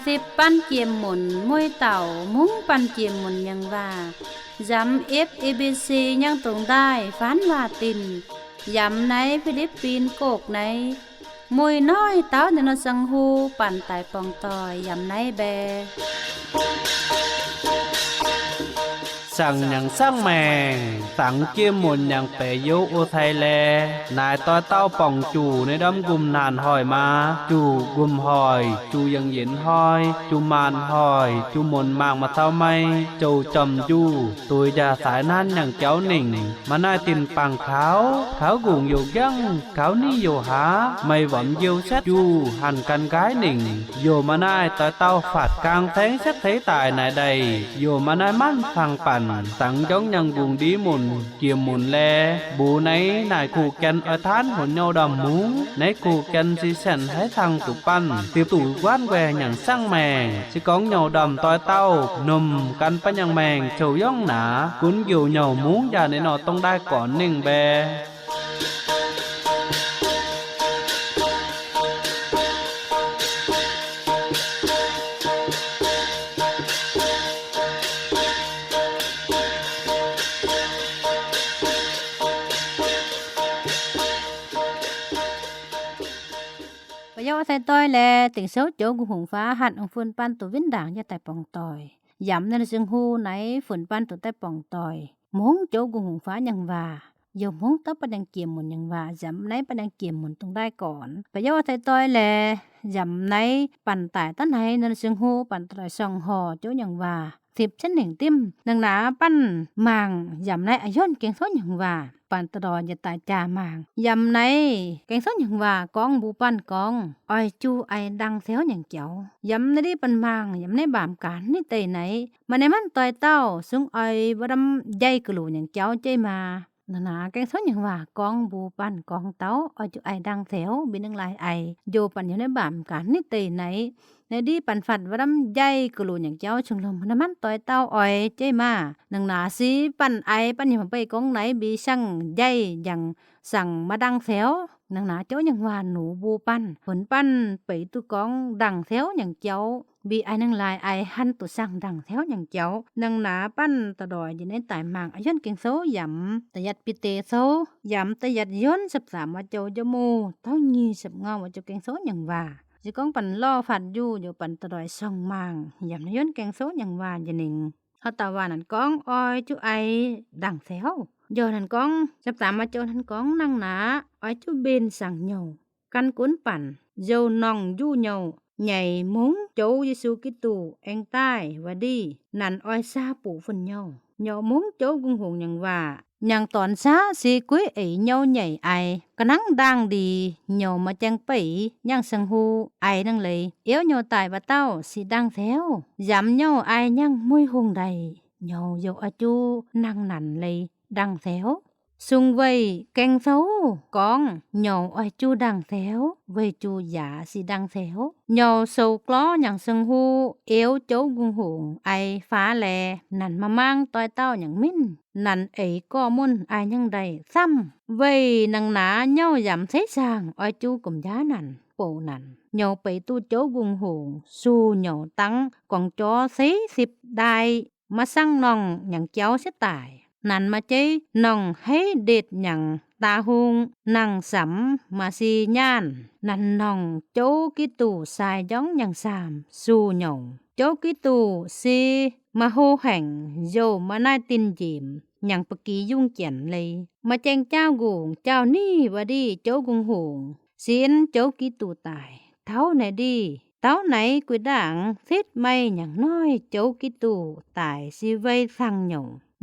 ສິບປັນກຽມໝຸນ ມວຍເຕົ່າ ມຸ້ງປັນກຽມໝຸນຍັງວ່າ ຢຳເອັບເອບີຊີຍັງຕົງໄດ້ ຟານວ່າຕິນ ຢຳໃນຟີລິບປິນ ໂກກໃນ ມວຍນ້ອຍເຕົ້າ ນະນະສັງຮູ ປັນຕາຍປ່ອງຕ່ອຍ ຢຳໃນແບ ສາງຍັງສາງແມງ ສັງກຽມໝຸນຍັງແປໂຍໂອໄທແລ ນາຍຕ້ອຍເຕົ້າປ່ອງຈູ່ ໃນດອມກຸມນານຫອຍມາ ຈູ່ກຸມຫອຍ ຈູ່ຍັງເຢັນຫອຍ ຈູ່ມານຫອຍ ຈູ່ມົນມາງມາເຊົາໄມ້ ໂຈຈອມຈູ່ ຕຸຍຢາສາຍນັ້ນຍັງເຈົ້າໜິງ ມານາຍຕິນປາງຂາວ ຂາວກຸງໂຍກຍັງ ຂາວນີ້ໂຍຫາ ໄມ້ຫວອມຢຽວແຊດຈູ່ ຫັນກັນກາຍໜິງ ໂຍມານາຍຕ້ອຍເຕົ້າ ຟາດກາງແທງແຊດໄທຕາຍນາຍໃດ ໂຍມານາຍມັນຟັງປັນ ຕັງຢອງຍັງກຸງດີໝຸນ ກຽມໝຸນແລ ບູໃນນາຍຄູ່ແກ່ນ ອອຍທານຫົວໂຍດຳໝູ ໃນຄູ່ແກ່ນສີແສນໄທທັງຕຸປັນ ຕິບຕູກວານແວຍັງສັງແມງ ຊິກອງໂຍດຳຕ້ອຍເຕົ້າ ນົມກັນປະຍັງແມງ ໂຈຢອງໜາ ກຸນຢູ່ໂຍມຸງ ຢາໃນນອດຕົງໄດ້ກ່ອນໜຶ່ງແບ. ປະໂຫຍກອາໄສຕ່ອຍ ແລ ຕິງໂຊໂຈກຸງຫົງຟ້າ ຫັດອົງຝືນປັນຕູວິນດາງ ຢາໃຕ້ປ່ອງຕ່ອຍ ຢຳໃນເຊີງຮູໃນຝືນປັນຕູໃຕ້ປ່ອງຕ່ອຍ ມຸງໂຈກຸງຫົງຟ້າຍັງວ່າ ໂຍມຸງເຕົ້າປະຍັງກຽມໝຸນຍັງວ່າ ຢຳໃນປະຍັງກຽມໝຸນຕົງໄດ້ກ່ອນ ປະໂຫຍກອາໄສຕ່ອຍ ແລ ຢຳໃນປັນຕາຍຕາໃນ ນະນະເຊີງຮູ ປັນຕະລອຍຊ່ອງຫໍ່ ໂຈຍັງວ່າ ສິບເຊັ່ນໜຶ່ງຕິ້ມ ໜຶ່ງໜາປັນມາງ ຢຳໃນອາຍົນແກງໂຊຍັງວ່າ ປັນຕະລອຍຢາຕາຍຈາມາງ ຢຳໃນແກງໂຊຍັງວ່າ ກອງບູປັນກອງ ອອຍຈູ່ໄອດັງແຖວຍັງເຈົ້າ ຢຳໃນດີປັນມາງ ຢຳໃນບາມການນິໄຕໄນ ມາໃນມັນຕ້ອຍເຕົ້າ ຊຸງອອຍວະດຳໃຫຍ່ກະໂຫຼຍັງເຈົ້າ ເຈ້ຍມາ ໜາໜາແກງໂຊຍັງວ່າ ກອງບູປັນກອງເຕົ້າ ອອຍຈູ່ໄອດັງແຖວ ບີໜຶ່ງລາຍໄອ ໂຍປັນຢູ່ໃນບາມການນິໄຕໄນ ໃນດີປັນຟັດວະດຳໃຫຍ່ກະໂຫຼຍັງເຈົ້າ ຊຸງລົມມາໃນມັນຕ້ອຍເຕົ້າ ອອຍເຈ້ຍມາ ໜຶ່ງໜາຊີປັນໄອ ປັນຍາມໄປກອງໃນ ບີສັງໃຫຍ່ຍັງສັງມາດັງແຖວ ໜຶ່ງໜາໂຈຍັງວ່າ ໜູບູປັນ ເພິ່ນປັນໄປຕູ້ກອງດັງແຖວຍັງເຈົ້າ ບີໄອໜຶ່ງລາຍໄອ ຫັນຕຸສັງດັງແຖວຍັງເຈົ້າ ໜຶ່ງໜາປັນຕະດອຍ ຢູ່ໃນຕາຍມາງອາຍົນແກງໂຊ ຢຳຕະຢັດປິເຕໂຊ ຢຳຕະຢັດຍົນ ສັບສາມວ່າໂຈໂຍໂມ ເຕົ້າຢີສັບເງົາວ່າໂຈແກງໂຊຍັງວ່າ ຊິກອງປັນລໍ້ຟາດຢູ່ ໂຍປັນຕະດອຍຊ່ອງມາງ ຢຳໃນຍົນແກງໂຊຍັງວ່າ ຢາໜິງ ເຮົາຕາວ່ານັ້ນກອງ ອອຍຈຸໄອດັງແຖວ ໂຍນັ້ນກອງ ຈັບຕາມວ່າໂຈນັ້ນກອງ ນັ່ງໜາ ອອຍຈຸເບນສັງໂຍ ກັນກຸນປັນ ໂຍນອງຢູໂຍ ໃຫຍ່ມຸງໂຈເຢຊູຄຣິສຕູ ແອງຕາຍວະດີ ນັນອອຍຊາປູຝຸ່ນໂຍ ໂຍມຸງໂຈກຸງຫົງຍັງວ່າ ຍັງຕອນຊາຊີກຸຍເອໂຍໃຫຍ່ໄອ ກະນັງດັງດີ ໂຍມາແຈ້ງໄປ ຍັງສັງຮູ້ ໄອນັງເລີຍ ເອວໂຍຕາຍວ່າເຕົ້າ ຊິດັງແຖວ ຢຳໂຍໄອຍັງມຸ້ຍຮຸງໃດ ໂຍໂຍອາຈູນັງນັນເລີຍ ດັງແຖວ ຊຸງເວີຍແກງໂຊກອງ ໂຍອອຍຈູດັງແຖວ ເວີຍຈູຢາຊິດັງແຖວ ໂຍໂຊກລໍຍັງເຊິ່ງຮູ້ ເອວໂຈກຸງຫົງ ໄອຟ້າແລ ນັນມາມ້າງຕ້ອຍເຕົ້າຍັງມິ້ນ ນັນເອກໍມຸນອາຍັງໄດ້ຊ້ຳ ເວີຍນັງໜາໂຍຢຳເຊຊ້າງ ອອຍຈູກົມຢານັນ ໂປນັນ ໂຍໄປຕູ້ໂຈກຸງຫົງ ຊູໂຍຕັງກອງຈໍເຊສິບໄດ້ ມາສັງນອງຍັງເຈົ້າເສຍຕາຍ ນັນມາເຈ້ຍນອງໃຫ້ເດດຍັງຕາຮຸງ ນັ່ງສຳມາຊີຍານ ນັນນອງໂຈກິຕູຊາຍຢອງຍັງສາມ ຊູໂຍ ໂຈກິຕູຊີມະໂຮແຫ່ງ ໂຍມະນາຍຕິນຢີມ ຍັງປະກີຍຸງກຽນເລີຍ ມາແຈ້ງເຈົ້າກຸງ ເຈົ້ານີ້ວະດີໂຈກຸງຫົງ ຊິນໂຈກິຕູຕາຍ ເທົ່າໃນດີ ເຕົ້າໃນກຸຍດາງ ສິດໄມ້ຍັງນ້ອຍ ໂຈກິຕູຕາຍ ຊິໄວສັງໂຍ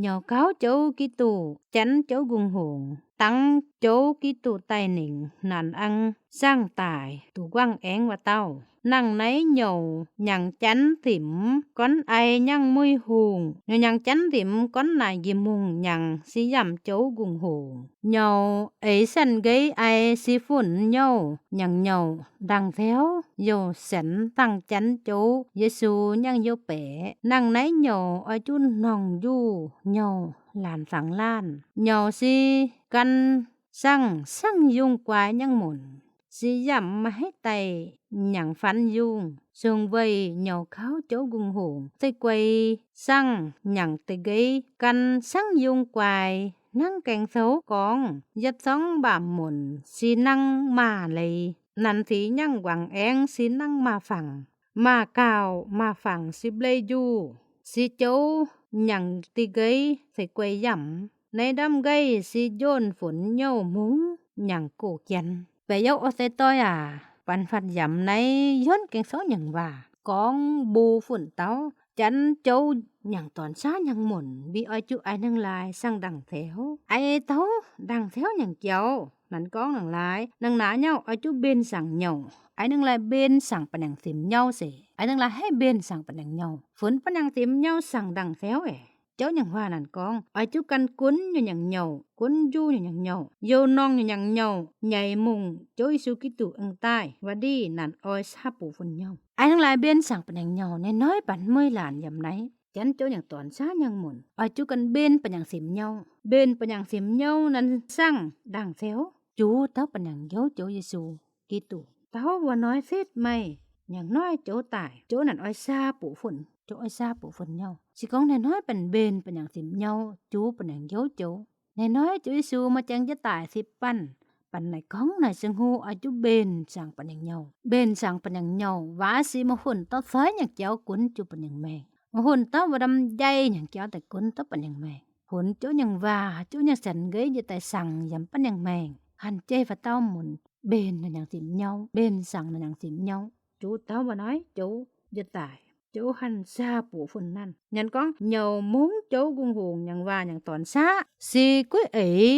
ໂຍເກົາໂຈກິຕູ ຈັນໂຈກຸງຫົງ ຕັງໂຈກິຕູໄຕເໜັງ ນັນອັງສັງຕາຍ ຕູກວັງແອງວ່າເຕົ້າ ນັ່ງໃນໂຍຍັງຈັນຖິ້ມ ກ່ອນໄອຍັງມຸ້ຍຮຸງ ໂຍຍັງຈັນຖິ້ມ ກ່ອນນາຍກິມຸງ ຍັງຊິຢຳໂຈກຸງຫົງ ໂຍເອຊັນເກຍໄອຊິຝຸ່ນໂຍ ຍັງໂຍ ດັງແຖວ ໂຍແສນຕັງຈັນໂຈ ເຢຊູຍັງໂຍແປ ນັ່ງໃນໂຍອອຍຈຸນອງຢູ່ ໂຍຫຼານສັງລ້ານ ໂຍຊີກັນສັງ ສັງຍຸງກວາຍຍັງໝຸນ ຊິຢຳມາໃຫ້ໄຕຍັງຟັນຍຸງ Sung vầy nhầu kháo Chố Gung Hùng, tê quay săng nhẳng tê gấy, căn săng yung quài, năng keng sấu cóng, yết sóng bảm mổn, si năng mà lầy, năn si nhẳng quảng éng, si năng mà phẳng, mà cào, mà phẳng si blây du, si chấu nhẳng tê gấy, tê quay yẳm, nây đăm gay si djôn phôn nhầu múng nhẳng cô kiên. Pè yau ơ tê tôi à, păn phặt yẳm nây yốn keng sấu nhẳng vả, cóng bu phôn táo, chắn chấu nhẳng tỏn sá nhẳng mổn, bi oi chu ai nâng lai săng đẳng théo. Ai táo đẳng théo nhẳng kiao, năn cóng nâng lai, nâng ná nhầu oi chu bên săng nhầu. Ai nâng lai bên săng păn nhẳng sim nhầu sể. Ai nâng lai hãy bên săng păn nhẳng nhầu. Phôn păn nhẳng sim nhầu săng đẳng théo ê. Chấu nhẳng vả năn cóng, oi chu căn cún nhô nhẳng nhầu, cún du nhô nhẳng nhầu, yô nong nhô nhẳng nhầu, nhảy mùng, Chố Yêsu Kitô ưng tai, vả đi năn oi sa pô phôn nhầu. Ai nâng lai bên săng păn nhẳng nhầu, nây nói păn mơi làn yăm nây. Chắn chấu nhẳng tỏn sá nhẳng mổn, oi chu căn bên păn nhẳng sim nhầu. Bên păn nhẳng sim nhầu năn săng đẳng théo. Chu táo păn nhẳng djô Chố Yêsu Kitô. Táo vả nói phết may, nhẳng nói chấu tải, chấu năn oi sa pô phôn, chấu oi sa pô phôn nhầu. Si cóng nây nói păn bên păn nhẳng sim nhầu, chu păn nhẳng djô chấu. Nây nói Chố Yêsu mà chăng chá tải si păn, păn nây cóng nây sưng hu oi chu bên săng păn nhẳng nhầu. Bên săng păn nhẳng nhầu, vả si mà phôn táo sói nhẳng kiao cún chu păn nhẳng meng. Mà phôn táo vả đăm djay nhẳng kiao tê cún táo păn nhẳng meng. Phôn chấu nhẳng vả, chấu nhẳng săn gấy djê tê săng yăm păn nhẳng meng. Hăn chê vả táo môn, bên năn nhẳng sim nhầu, bên săng năn nhẳng sim nhầu. Chu táo vả nói, chấu djê tải, chấu hăn sa pô phôn năn. Năn cóng, nhầu múng Chố Gung Hùng nhẳng vả nhẳng tỏn sá. Si quí ê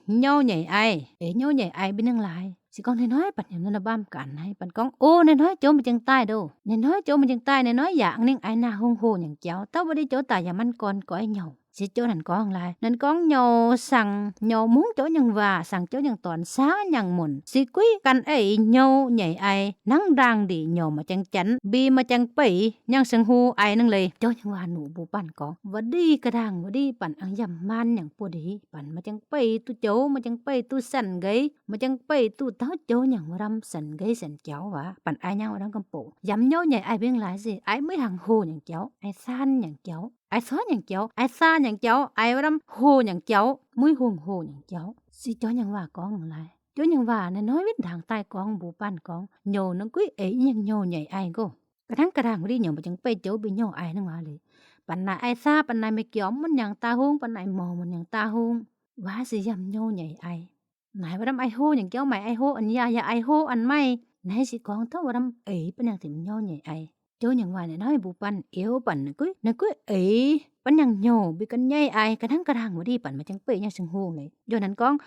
nhầu nhảy ai, ê nhầu nhảy ai bi nâng lai. Si cóng nây nói păn yăm năn băm căn nây, păn cóng, ô nây nói chấu mà chăng tai đô. Nây nói chấu mà chăng tai, nây nói yả ăn ninh ai na hùng hô nhẳng kiao. Táo vả đi chấu tải yả măn con cõi nhầu. Si chấu năn cóng lai. Năn cóng nhầu săng, nhầu múng chấu nhẳng vả, săng chấu nhẳng tỏn sá nhẳng mổn. Si quí căn ê nhầu nhảy ai, năng đang đi nhầu mà chăng chắn, bi mà chăng pây, nhẳng sưng hu ai nâng lây. Chấu nhẳng vả nụ bu păn cóng. Vả đi kơ đang, vả đi păn ăn yăm măn nhẳng pô đi. Păn mà chăng pây tu chấu, mà chăng pây tu săn gấy, mà chăng pây tu táo chấu nhẳng vả đăm săn gấy săn kiao vả. Păn ai nhẳng vả đăm căm pô. Yăm nhầu nhảy ai bi nâng lai si, ai mơi hăng hô nhẳng kiao, ai săn nhẳng kiao. Ai sói nhẳng kiao, ai sa nhẳng kiao, ai vả đăm hô nhẳng kiao, mơi hùng hô nhẳng kiao. Si chó nhẳng vả cóng nâng lai. Chó nhẳng vả nây nói vít đang tai cóng bu păn cóng. Nhầu nâng quí ê nhẳng nhầu nhảy ai gô. Kơ năng kơ đang vả đi nhầu mà chăng pây chấu bi nhầu ai nâng vả lơi. Păn nai ai sa, păn nai mơi kiao môn nhẳng ta hùng, păn nai mò môn nhẳng ta hùng. Vả si yăm nhầu nhảy ai. Nai vả đăm ai hô nhẳng kiao mơi ai hô ăn yả, yả ai hô ăn mơi. Nai si cóng táo vả đăm ê păn nhẳng sim nhầu nhảy ai. Chấu nhẳng vả nây nói bu păn, êu păn năn quí, năn quí ê, păn nhẳng nhầu, bi căn nhảy ai, kơ năng kơ đang vả đi păn mà chăng pây nhẳng sưng hu lơi. Dô năn cóng,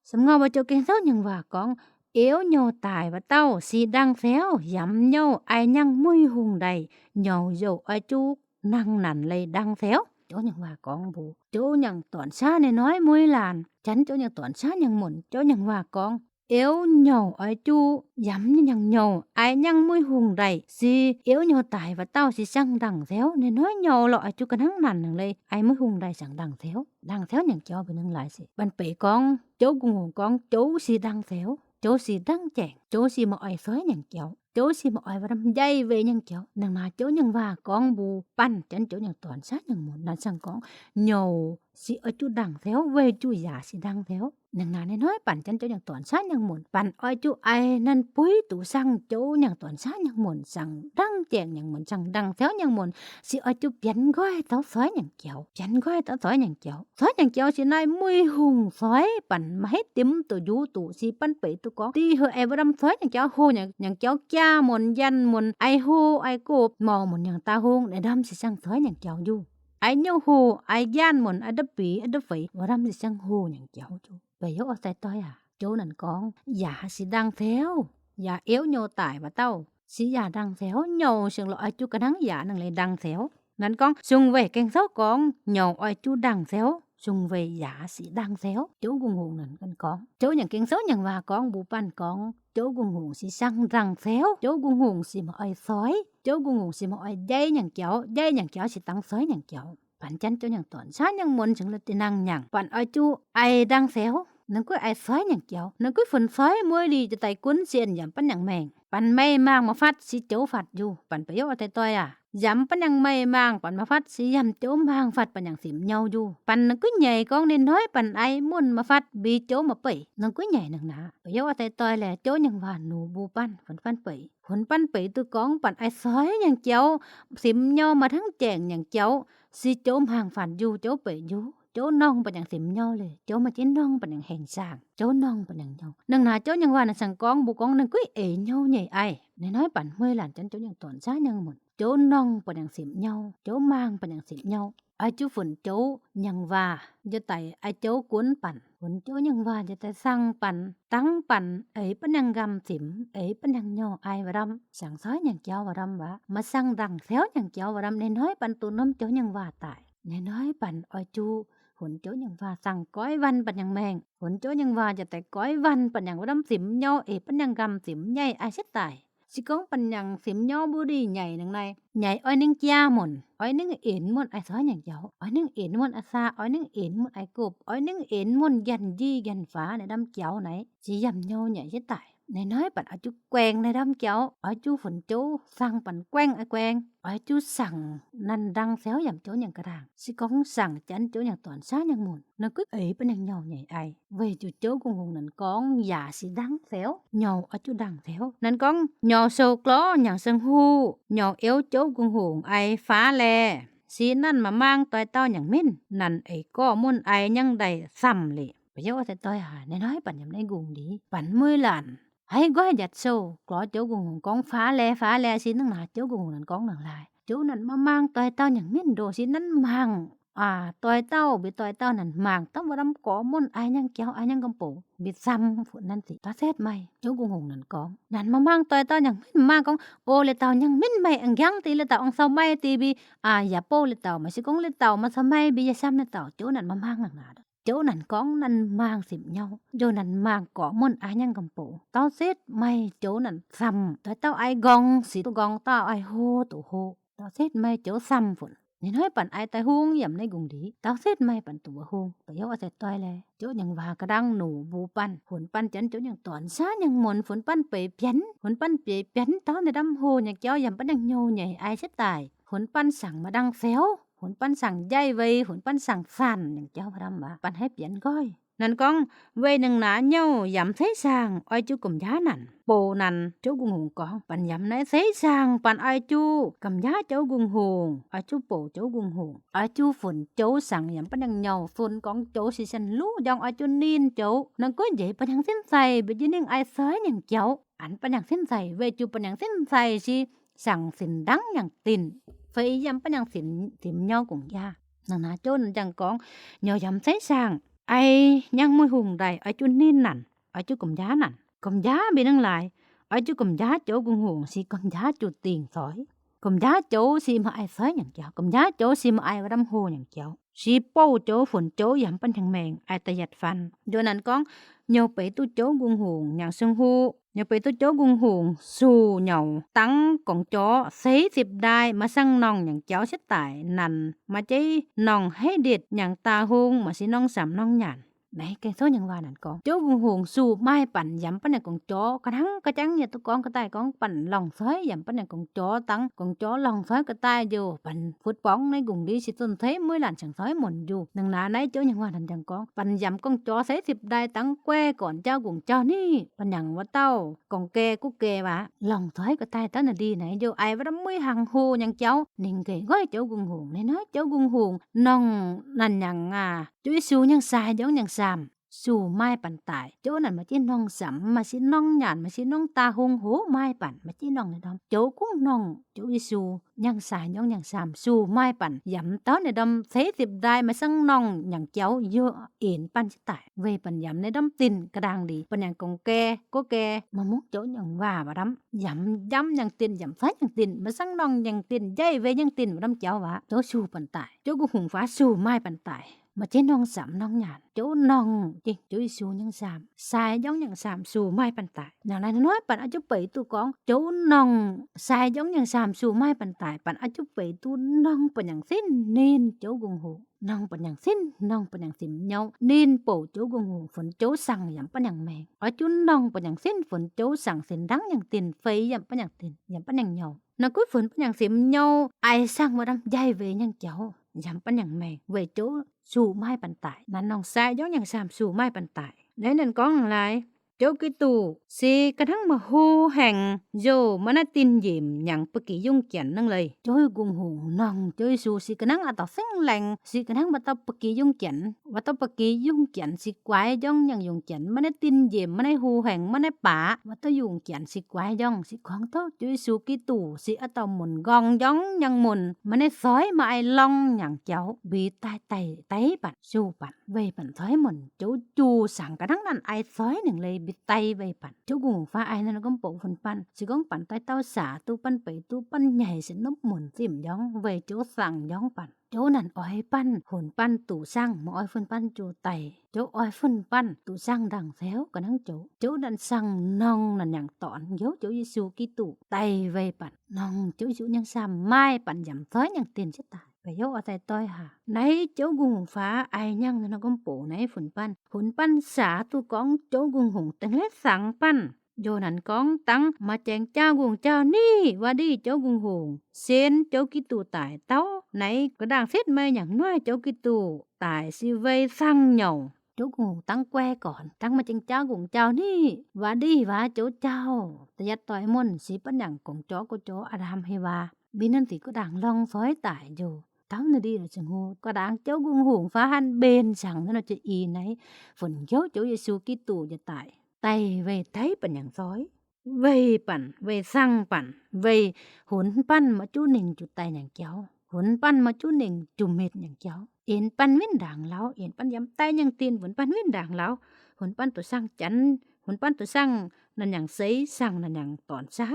săm ngao vả chấu keng sấu nhẳng vả cóng, êu nhầu tải vả táo, si đăng théo, yăm nhầu ai nhẳng mơi hùng đay, nhầu dô oi chu năng năn lây đăng théo. Chấu nhẳng vả cóng bu, chấu nhẳng tỏn sá nây nói mơi làn, chắn chấu nhẳng tỏn sá nhẳng mổn, chấu nhẳng vả cóng. Êu nhầu oi chu, yăm nhẳng nhầu, ai nhẳng mơi hùng đay, si êu nhầu tải vả táo si săng đăng théo, nây nói nhầu lỏ oi chu kơ năng năn nâng lây, ai mơi hùng đay săng đăng théo. Đăng théo nhẳng kiao bi nâng lai si. Păn pê cóng, chấu Gung Hùng cóng, chấu si đăng théo, chấu si đăng chẻng, chấu si mă oi sói nhẳng kiao. Chấu si mă oi vả đăm djay vê nhẳng kiao. Nâng na chấu nhẳng vả cóng bu păn, chắn chấu nhẳng tỏn sá nhẳng môn, năn săng cóng. Nhầu si oi chu đăng théo, vê chu yả si đăng théo. Nâng na nây nói păn chắn chấu nhẳng tỏn sá nhẳng môn, păn oi chu ai năn pui tu săng chấu nhẳng tỏn sá nhẳng môn, săng đăng chẻng nhẳng môn, săng đăng théo nhẳng môn, si oi chu piăn gói táo sói nhẳng kiao, piăn gói táo sói nhẳng kiao. Sói nhẳng kiao si nai mơi hùng sói, păn mă hê tim tô dú tô si păn pê tô cóng. Ti hơ ai vả đăm sói nhẳng kiao hô nhẳng, nhẳng kiao kia môn, yăn môn, ai hô, ai cộp, mò môn nhẳng ta hùng, nê đăm si săng sói nhẳng kiao dú. Ai nhầu hô, ai yăn môn, ai đắp pí, ai đắp phây, vả đăm si săng hô nhẳng kiao dú. Pê yau ơ tai toi à. Chấu năn cóng, yả si đăng théo, yả êu nhầu tải vả táo. Si yả đăng théo, nhầu sưng lỏ oi chu kơ năng yả nâng lây đăng théo. Năn cóng, sung vầy keng sấu cóng, nhầu oi chu đăng théo, sung vầy yả si đăng théo. Chấu Gung Hùng năn căn cóng. Chấu nhẳng keng sấu nhẳng vả cóng bu păn cóng. Chấu Gung Hùng si săng đăng théo. Chấu Gung Hùng si mă oi sói. Chấu Gung Hùng si mă oi djay nhẳng kiao. Djay nhẳng kiao si tăng sói nhẳng kiao. Păn chắn chấu nhẳng tỏn sá nhẳng môn sưng lơ ti năng nhẳng. Păn oi chu ai đăng théo. ນາງກ້ວຍອາຍຊອຍຫຍັງກຽວ, ນາງກ້ວຍຝົນຊອຍມວຍລີຈະໄຕກຸນ ຊິອັນຢຳປັນຫຍັງແມງ, ປັນໄມ້ມ້າງມາຟັດ ຊິໂຈຟັດຢູ່, ປັນປະໂຫຍດອາໄຕຕ້ອຍອາ ຢຳປັນຫຍັງໄມ້ມ້າງ ປັນມາຟັດ ຊິຢຳໂຈມ້າງຟັດ ປັນຫຍັງສິມເຍົາຢູ່, ປັນນາງກ້ວຍໃຫຍ່ກອງນ້ອຍໆ ປັນອາຍມົນມາຟັດ ບີໂຈມາເປີຍ, ນາງກ້ວຍໃຫຍ່ໜັງໜາ ປະໂຫຍດອາໄຕຕ້ອຍແລ ໂຈຫຍັງວ່າໜູບູປັນ ຝົນປັນເປີຍ ຝົນປັນເປີຍ ຕູກອງ ປັນອາຍຊອຍຫຍັງກຽວ ສິມເຍົາມາທັງແຈງຫຍັງກຽວ ຊິໂຈມ້າງຟັດຢູ່ ໂຈເປີຍຢູ່ ໂຈໜ່ອງປະຫຍັງສິມເຍົາເລີຍ ໂຈມາຈິໜ່ອງປະຫຍັງແຮງຊ່າງ ໂຈໜ່ອງປະຫຍັງເຍົາ ໜັງໜາ ໂຈຫຍັງວ່ານະສັງກອງ ບູກອງ ນາງກ້ວຍເອຍເຍົາໃຫຍ່ອາຍ ນ້ອຍໆ ປັນເມື່ອຍຫຼານຈັນ ໂຈຫຍັງຕອນຊ້າຫຍັງໝົນ ໂຈໜ່ອງປະຫຍັງສິມເຍົາ ໂຈມ້າງປະຫຍັງສິມເຍົາ ອາຍຈູຝົນໂຈຫຍັງວ່າ ຈະໄຕອາຍໂຈກຸນປັນ ຝົນໂຈຫຍັງວ່າ ຈະໄຕສັ່ງປັນ ຕັງປັນ ເອຍປະຫຍັງກຳສິມ ເອຍປະຫຍັງເຍົາ ອາຍວ່າດຳ ສັງຊອຍຫຍັງກຽວວ່າດຳ ວ່າມາສັ່ງດັງແຊວຫຍັງກຽວວ່າດຳ ນ້ອຍໆ ປັນຕູນົມ ໂຈຫຍັງວ່າຕາຍ ນ້ອຍໆ ປັນອາຍຈູ ຝົນໂຈຫຍັງວ່າ ສັ່ງກ້ອຍວັນປັນຫຍັງແມງ ຝົນໂຈຫຍັງວ່າ ຈະໄຕກ້ອຍວັນປັນຫຍັງວ່າດຳ ສິມເຍົາ ເອຍປະຫຍັງກຳສິມ ໃຫຍ່ອາຍຊິຕາຍ ຊິກອງປັນຫຍັງສິມເຍົາ ບູດີໃຫຍ່ໜັງໃນ ໃຫຍ່ອ້ອຍໜຶ່ງເຈ້ຍໝົນ ອ້ອຍໜຶ່ງເອັນໝົນ ອາຍຊອຍຫຍັງກຽວ ອ້ອຍໜຶ່ງອັນໝົນ ອາຊາ ອ້ອຍໜຶ່ງອັນໝົນ ອາຍກົບ ອ້ອຍໜຶ່ງອັນໝົນ ຢັນຢີ່ ຢັນຟ້າ ໃນດຳກຽວໃນ ຊິຢຳເຍົາໃຫຍ່ຊິຕາຍ ນ້ອຍໆ ປັນອາຈຸແກວ່ງໃນດຳກຽວ ອາຈຸຝົນໂຈ ສັ່ງປັນແກວ່ງອາແກວ່ງ ອາຈຸສັ່ງນັນດັງແຊວຢຳໂຈຫຍັງກະດາງ ຊິກອງສັ່ງຈັນ ໂຈຫຍັງຕອນຊ້າຫຍັງໝົນ ນາງກ້ວຍເອຍປະຫຍັງເຍົາໃຫຍ່ອາຍ ເວີຍຈຸໂຈກຸງຫົງ ນາງກອງ ຢາຊິດັງແຊວ ເຍົາອາຈຸດັງແຊວ ນາງກອງ ເຍົາໂຊກລໍຫຍັງເຊິ່ງຮູ້ ເຍົາເອວໂຈກຸງຫົງ ອາຍຟ້າແລ ຊິນັ້ນມາມ້າງຕ່ອຍເຕົ້າຫຍັງມິ້ນ ນັ້ນເອຍກໍໝຸນອາຍຍັງໄດ້ຊ້ຳເລ ປະໂຫຍດອາໄຕຕ້ອຍຫາ ນ້ອຍໆ ປັນຢຳໃນກຸງດີ ປັນເມື່ອຍຫຼານ ໃຫ້ກ້ອຍຢັດໂຊ ກລໍໂຈກຸງຫົງ ກອງຟ້າແລ ຟ້າແລ ຊິໜັງໜາ ໂຈກຸງຫົງ ນາງກອງ ນາງລາຍ ໂຈນັ້ນມາມ້າງຕ່ອຍເຕົ້າຫຍັງມິ້ນໂດ ຊິນັ້ນມ້າງ ອາ ຕ່ອຍເຕົ້າ ບີຕ່ອຍເຕົ້ານັ້ນມ້າງ ຕຳວ່າດຳ ກໍໝຸນອາຍຍັງກຽວ ອາຍຍັງກຳໂປ ບີຊ້ຳພຸ້ນນັ້ນຕິ ຕາເສດໃໝ່ ໂຈກຸງຫົງ ນາງກອງ ນັ້ນມາມ້າງຕ່ອຍເຕົ້າຫຍັງມິ້ນ ມ້າງກອງ ໂອ ເລເຕົາຫຍັງມິ້ນໃໝ່ ອັງຍັງຕິ ເລເຕົາອັງເຊົາໃໝ່ຕິ ບີ ອາ ຢາໂປ້ ເລເຕົາ ມາຊິກອງ ເລເຕົາ ມາຊະໃໝ່ ບີ ຢາຊ້ຳ ເລເຕົາ ໂຈນັ້ນມາມ້າງໜັງໜາ ໂຈນັ້ນກອງ ນັ້ນມ້າງສິມເຍົາ ໂຈນັ້ນມ້າງກໍໝຸນອາຍຍັງກຳໂປ ເຕົ້າເສດໃໝ່ ໂຈນັ້ນຊ້ຳ ຕາເຕົ້າອາຍກອງ ຊິຕູກອງ ຕາອາຍໂຮ ຕູໂຮ ເຕົ້າເສດໃໝ່ ໂຈຊ້ຳພຸ້ນ ນ້ອຍໆ ປັນອາຍຕາຮຸງ ຢຳໃນກຸງດີ ເຕົ້າເສດໃໝ່ ປັນຕູຫຸງ ປະໂຫຍດອາໄຕຕ້ອຍແລ ໂຈຫຍັງວ່າກະດັງໜູບູປັນ ຝົນປັນຈັນ ໂຈຫຍັງຕອນຊ້າຫຍັງໝົນ ຝົນປັນເປີຍພຽນ ຝົນປັນເປີຍພຽນ ຕາວໃນດຳໂຮ ຫຍັງກຽວ ຢຳປັນຫຍັງໂຍໃຫຍ່ອາຍຊິຕາຍ ຝົນປັນສັງມາດັງແຊວ ຝົນປັນສັງໃຫຍ່ເວີຍ ຝົນປັນສັງຊານ ຫຍັງກຽວ ພະດຳວ່າ ປັນໃຫ້ພຽນກ້ອຍ ນາງກອງ ເວີຍໜັງໜາ ເຍົາຢຳໃສ່ຊ່າງ ອາຍຈຸກົມຢານັ້ນ ໂປນັ້ນ ໂຈກຸງຫົງກອງ ປັນຢຳໃນໃສ່ຊ່າງ ປັນອາຍຈຸກຳຢາໂຈກຸງຫົງ ອາຈຸໂປໂຈກຸງຫົງ ອາຈຸຝົນໂຈສັງ ຢຳປັນຫຍັງເຍົາ ຝົນກອງໂຈຊິສັນລູ ຢອງອາຈຸນີນໂຈ ນາງກ້ວຍເຢ ປັນຫຍັງສິນໃສ່ ເບຍຈິນິງອາຍຊອຍຫຍັງກຽວ ອັນປັນຫຍັງສິນໃສ່ ເວຈຸປັນຫຍັງສິນໃສ່ ຊິສັງສິນດັງຫຍັງຕິນ ເຟຍຢຳປັນຫຍັງສິນ ສິມເຍົາກຸງຢາ ນາງນາໂຈນຈັ່ງກອງ ເຍົາຢຳໃສ່ຊ່າງ ອາຍຍັງມວຍຫຸງໄດ້ ອາຈຸນີນນັ້ນ ອາຈຸກົມຢານັ້ນ ກົມຢາບີໜັງລາຍ ອາຈຸກົມຢາໂຈກຸງຫົງ ຊິກົມຢາຈຸຕິງຊອຍ ກົມຢາໂຈຊິມາອາຍຊອຍຫຍັງກຽວ ກົມຢາໂຈຊິມາອາຍວ່າດຳໂຮຫຍັງກຽວ ຊິໂປ້ໂຈ ຝົນໂຈ ຢຳປັນຫຍັງແມງ ອາຍຕາຢັດຟັນ ໂຍນັ້ນກອງ ໂຍໄປຕຸໂຈກຸງຫົງ ຫຍັງເຊິ່ງຮູ້ ໂຍໄປຕຸໂຈກຸງຫົງ ສູ່ເຍົາ ຕັງກອງຈໍ ເຊສິບດາຍ ມາສັ່ງນ້ອງຫຍັງກຽວຊິຕາຍ ນັ້ນມາເຈ້ຍນ້ອງໃຫ້ເດັດ ຫຍັງຕາຮຸງ ມາຊິນ້ອງສາມນ້ອງຫຍານ ໃນແກງໂຊຫຍັງວ່ານັ້ນກອງ ໂຈກຸງຫົງ ສູ່ມາຍປັນ ຢຳປັນຫຍັງກອງຈໍ ກະທັງກະຈັງ ຍາຕຸກອງກະຕ່າຍກອງ ປັນລ່ອງຊອຍ ຢຳປັນຫຍັງກອງຈໍ ຕັງກອງຈໍ ລ່ອງຊອຍກະຕ່າຍໂຍ ປັນ ຟຸດປອງໃນກຸງດີ ຊິຕົ້ນເທມວຍຫຼານສັງຊອຍໝົນຢູ່ ໜັງໜາໃນໂຈຫຍັງວ່ານັ້ນຈັ່ງກອງ ປັນຢຳກອງຈໍ ໃສ່ສິບດາຍ ຕັງແກວ່ກ່ອນເຈົ້າກຸງເຈົ້ານີ້ ປັນຫຍັງວ່າເຕົ້າ ກອງແກກຸກແກວ່າ ລ່ອງຊອຍກະຕ່າຍ ຕານະດີໃນໂຍ ອາຍວ່າດຳມວຍຫັງໂຮຫຍັງເຈົ້າ ນິງເກຍກ້ອຍໂຈກຸງຫົງ ນ້ອຍໆ ໂຈກຸງຫົງ ນ້ອງນັ້ນຫຍັງ ອາ ຈຸຍຊູຫຍັງຊາຍ ຢອງຫຍັງຊາມ ສູ່ມາຍປັນຕາຍ ໂຈນັ້ນມາຈິນ້ອງສຳ ມາຊິນ້ອງຫຍານ ມາຊິນ້ອງຕາຮຸງ ໂຫມາຍປັນ ມາຈິນ້ອງໃນດອມ ໂຈກຸງນ້ອງ ໂຈອີຊູ ຫຍັງຊາຍ ຢອງຫຍັງຊາມ ສູ່ມາຍປັນ ຢຳເຕົ້າໃນດອມ ເຊສິບດາຍ ມາສັ່ງນ້ອງຫຍັງກຽວ ໂຍເອັນປັນຊິຕາຍ ເວຍປັນຢຳໃນດອມຕິນ ກະດາງດີ ປັນຫຍັງກອງແກ ໂກແກ ມາມຸກໂຈຫຍັງວ່າ ວ່າດຳ ຢຳ ຢຳຫຍັງຕິນ ຢຳຊາຍຫຍັງຕິນ ມາສັ່ງນ້ອງຫຍັງຕິນ ໃຫຍ່ເວຍຫຍັງຕິນ ວ່າດຳ ເຈົ້າວ່າ ໂຕສູ່ປັນຕາຍ ໂຈກຸງຫົງຟ້າ ສູ່ມາຍປັນຕາຍ Mà chế nòng sắm nòng nhàn, Chố nòng, chê, Chố Yêsu nhăng sắm, sai dõng nhăng sắm, sủ mai păn tải. Nhăng nai nói păn a Chố pẩy tu cóng, Chố nòng, sai dõng nhăng sắm, sủ mai păn tải, păn a Chố pẩy tu nòng păn nhăng xin, nên Chố gùng hùng. Nòng păn nhăng xin, nòng păn nhăng sim nhau, nên pổ Chố gùng hùng, phấn Chố săng yắm păn nhăng mèng. A Chố nòng păn nhăng xin, phấn Chố săng xin đắng nhăng tin, phẩy yắm păn nhăng tin, yắm păn nhăng nhau. Nà cúi phấn păn nhăng sim nhau, ai săng mơ đăm dạy về nhăng Chố, yắm păn nhăng mèng, về Chố sủ mai păn tải, nà nòng sai dõng nhăng sắm sủ mai păn tải. Nây năn cóng lai, Chố Kít-tù, si kăn hăng mă hô hèng, yô, mă nai tin dêm, nhăng pă kì yŭng kiăn nâng lơi. Chố gùng hùng nòng, Chố Yêsu, si kăn hăng a tŏ seng leng, si kăn hăng mă tŏ pă kì yŭng kiăn, mă tŏ pă kì yŭng kiăn, si kuai dõng nhăng yŭng kiăn, mă nai tin dêm, mă nai hô hèng, mă nai pă, mă tŏ yŭng kiăn, si kuai dõng, si cóng tŏ, Chố Yêsu Kít-tù, si a tŏ mŭn gong dõng nhăng mŭn, mă nai sói, mă ai lŏng nhăng Chố, bi tai tai, tai păn, sủ păn. Vay păn thói môn, Chố chu săng kăn hăng năn ai thói nưng lơi bi tay vay păn. Chố gùng hùng pha ai năn gom pô phun păn, si gong păn tai tao sa tu păn pê tu păn nhảy si nôp môn sim dõng, vay Chố săng dõng păn. Chố năn oi păn, hôn păn tu săng, mơ oi phun păn chu tay. Chố oi phun păn, tu săng đăng theo kăn hăng Chố. Chố năn săng nòng năn nhăng tỏn, yô Chố Yêsu Kít-tù tay vay păn. Nòng Chố Yêsu nhăng sắm mai păn yăm thói nhăng tên si tai. Pê yô ơ tai toi hả. Nây Chố gùng hùng pha ai nhăng năn gom pô nây phun păn. Phun păn sa tu cóng Chố gùng hùng têng lết săng păn. Yô năn cóng tăng mă cheng chao gùng chao ni, va đi Chố gùng hùng. Sên Chố Kít-tù tai tao. Nây kơ đang sết mây nhăng nuai Chố Kít-tù tai si vay săng nhàu. Chố gùng hùng tăng que cỏn, tăng mă cheng chao gùng chao ni, va đi va Chố chao. Ta yăt toi môn si păn nhăng cống Chố cô Chố a đam hê va. Bi năn si kơ đang lŏng sói tai yô. Tao nư đi là chừng hô, kơ đang Chố gùng hùng pha hăn bên săng năn nơ chơ i nây. Phun yô Chố Yêsu Kít-tù yơ tai. Tay vay tay păn nhăng sói. Vay păn, vay săng păn, vay hôn păn mă chu nêng chu tay nhăng Chố. Hôn păn mă chu nêng chu mệt nhăng Chố. Ên păn vin đang láo, ên păn yăm tay nhăng tin, hôn păn vin đang láo. Hôn păn tu săng chăn, hôn păn tu săng năn nhăng sấy, săng năn nhăng tỏn sa.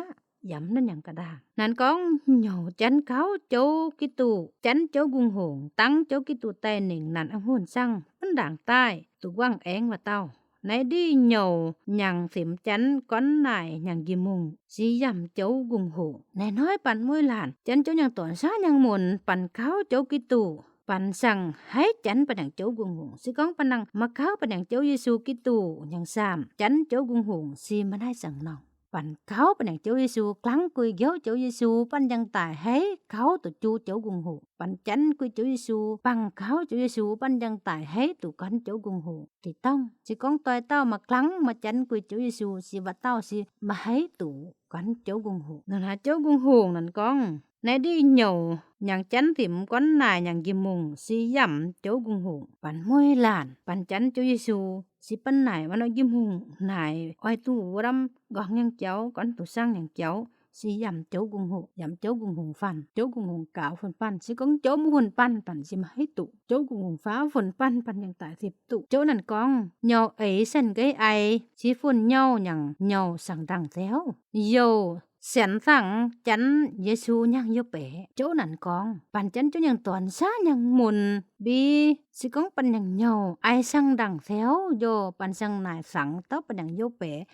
Yăm năn nhăng kơ đang. Năn cóng nhô chăn cáo Chố Kít-tù, chăn Chố gùng hùng, tăng Chố Kít-tù tay nêng năn ăng hôn săng, păn đang tai, tu quăng eng va tao. Nây đi nhô nhăng sim chăn cón nai nhăng ghi mùng, si yăm Chố gùng hùng. Nây nói păn môi làn, chăn Chố nhăng tỏn sa nhăng môn, păn cáo Chố Kít-tù. Păn săng hãy chăn păn nhăng Chố gùng hùng. Si cóng păn năng mă cáo păn nhăng Chố Yêsu Kít-tù nhăng sắm. Chăn Chố gùng hùng si mă nai săng nòng. Păn cáo păn nhăng Chố Yêsu, klăng cùi ghiêu Chố Yêsu, păn nhăng tai hãy cáo tu chu Chố gùng hùng. Păn chăn cùi Chố Yêsu, păng cáo Chố Yêsu, păn nhăng tai hãy tu cón Chố gùng hùng. Ti tong, si cóng toi tao mă klăng mă chăn cùi Chố Yêsu, si va tao si mă hãy tu cón Chố gùng hùng. Năn hă Chố gùng hùng năn cóng. Nây đi nhô nhăng chăn sim cón nai nhăng ghi mùng, si yăm Chố gùng hùng. Păn môi làn, păn chăn Chố Yêsu, si păn nai mă nơ ghi mùng, nai oi tu va đăm gong nhăng Chố, cón tu săng nhăng Chố, si yăm Chố gùng hùng, yăm Chố gùng hùng păn, Chố gùng hùng cáo phun păn, si cóng Chố mơ hôn păn, păn si mă hãy tu. Chố gùng hùng pha phun păn, păn nhăng tai sĭp tu. Chố năn cóng, nhô ê săn gê ai, si phun nhô nhăng nhô săng đăng theo. Yô, Săn săng chăn Yêsu nhăng yô pê. Chố năn cóng. Păn chăn Chố nhăng tỏn sa nhăng môn. Bi, si cóng păn nhăng nhô. Ai săng đăng theo. Yô, păn săng nai săng tao păn nhăng yô pê.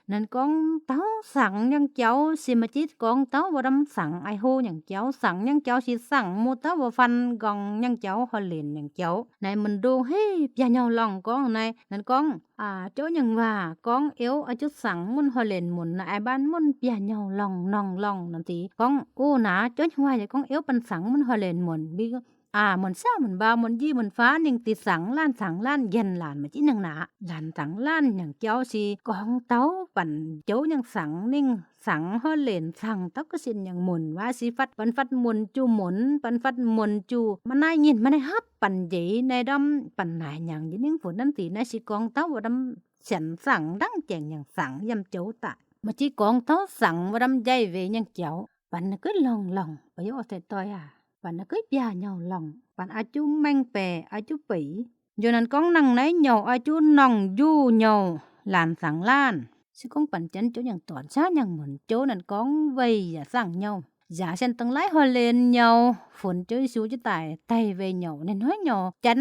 Năn cóng tao săng nhăng Chố. Si mă chít cóng tao va đăm săng ai hô nhăng Chố. Săng nhăng Chố si săng mô tao va phan gong nhăng Chố hơ lên nhăng Chố. Nai môn đô hê, pia nhô lŏng cóng nai. Năn cóng. A, Chố nhăng va, cóng iêu a chŭt săng môn hơ lên môn nă ai ban môn pia nhô lŏng nòng lŏng năn ti. Cóng, ô nă, Chố nhăng va, cóng iêu păn săng môn hơ lên môn. Bi, a, môn sa, môn ba, môn ji, môn pha, nêng ti săng lan, săng lan, ghen lan, mă chít nhăng nă. Lan săng lan, nhăng Chố si, cóng tao, păn Chố nhăng săng, nêng săng hơ lên, săng tao kơ sin nhăng môn, va si phăt, păn phăt môn chu môn, păn phăt môn chu. Mă nai ngin, mă nai hăp, păn djê, nai đăm, păn nai nhăng, djê nêng phôn năn ti, nai si cóng tao, va đăm Săn săng đăng cheng nhăng săng yăm Chố tai. Mă chít cóng tao săng va đăm dạy về nhăng Chố. Păn nă cúi lŏng lŏng. Pă yô ơ tai toi a. Păn nă cúi pia nhô lŏng. Păn a chu meng pê, a chu pê. Yô năn cóng năng nai nhô a chu nòng yu nhô. Lan săng lan. Si cóng păn chăn Chố nhăng tỏn sa nhăng môn Chố năn cóng vay ya săng nhô. ຢາເຊັ່ນຕັ້ງຫຼາຍຮໍ່ເລນເຫຍົາ ຝົນເຈົ້າເຢຊູຈະຕາຍ ໄຕເວເຫຍົາ ນ້ອຍໆເຫຍົາ ຈັນ